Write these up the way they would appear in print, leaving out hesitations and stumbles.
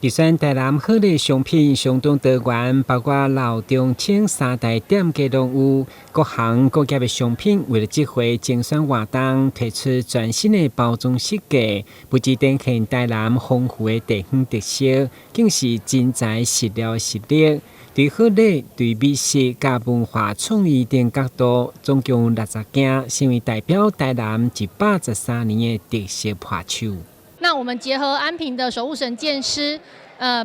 佇選台南好禮商品相當多元，包括老中青三代店家攏有，各行各業的商品為了這回精選活動，推出全新的包裝設計，不只展現台南豐富的地方特色，更是真材實料的實力。對好禮、對美食佮文化創意等角度，總共60件，成為代表台南113年的特色伴手。那我們結合安平的守護神劍獅，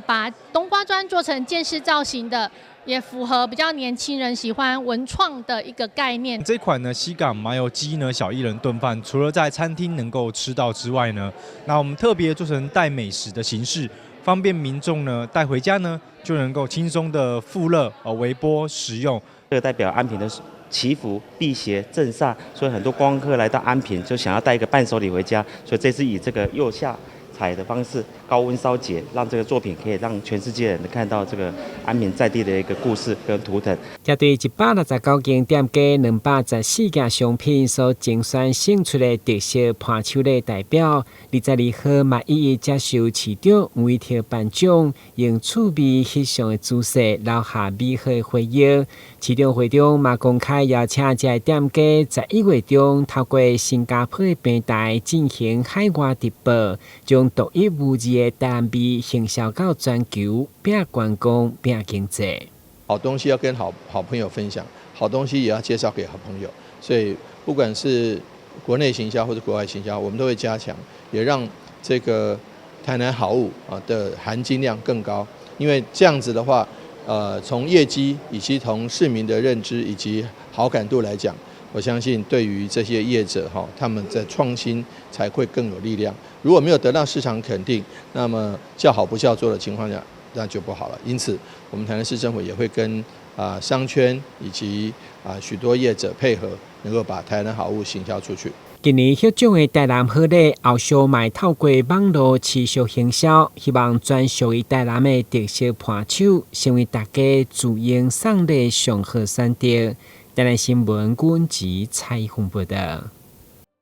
把冬瓜磚做成劍獅造型的，也符合比較年輕人喜歡文創的一個概念。這款呢西港麻油雞呢小一人燉飯，除了在餐廳能夠吃到之外呢，那我們特別做成帶美食的形式，方便民眾呢帶回家呢就能夠輕鬆的復熱、微波食用。這個代表安平的祈福、辟邪、鎮煞，所以很多觀光客來到安平就想要帶一個伴手禮回家，所以這次以這個釉下彩的方式，高溫燒結，讓這個作品可以讓全世界人看到這個安平在地的一個故事跟圖騰。這對169間店家214件商品所精選選出的特色伴手禮代表，22號嘛一一接受市長吳怡婷頒獎，用趣味翕相的姿勢留下美好的回憶。市長會中嘛公開邀請這个店家，11月中透過新加坡的平台進行海外直播，將獨一無二的台南味行銷到全球，拼觀光、拼經濟。好東西要跟好好朋友分享，好東西也要介紹給好朋友。所以不管是國內行銷或者國外行銷，我們都會加強，也讓這個台南好物啊的含金量更高。因為這樣子的話，從業績以及從市民的認知以及好感度來講，我相信對於這些業者哈，他們在創新才會更有力量。如果沒有得到市場肯定，那麼叫好不叫座的情況下，那就不好了。因此，我們台南市政府也會跟商圈以及許多業者配合，能夠把台南好物行銷出去。今年獲獎的台南好禮，後續嘛透過網路持續行銷，希望專屬於台南的特色伴手，成為大家自用送禮上好選擇。台南新聞阮子采訪報道。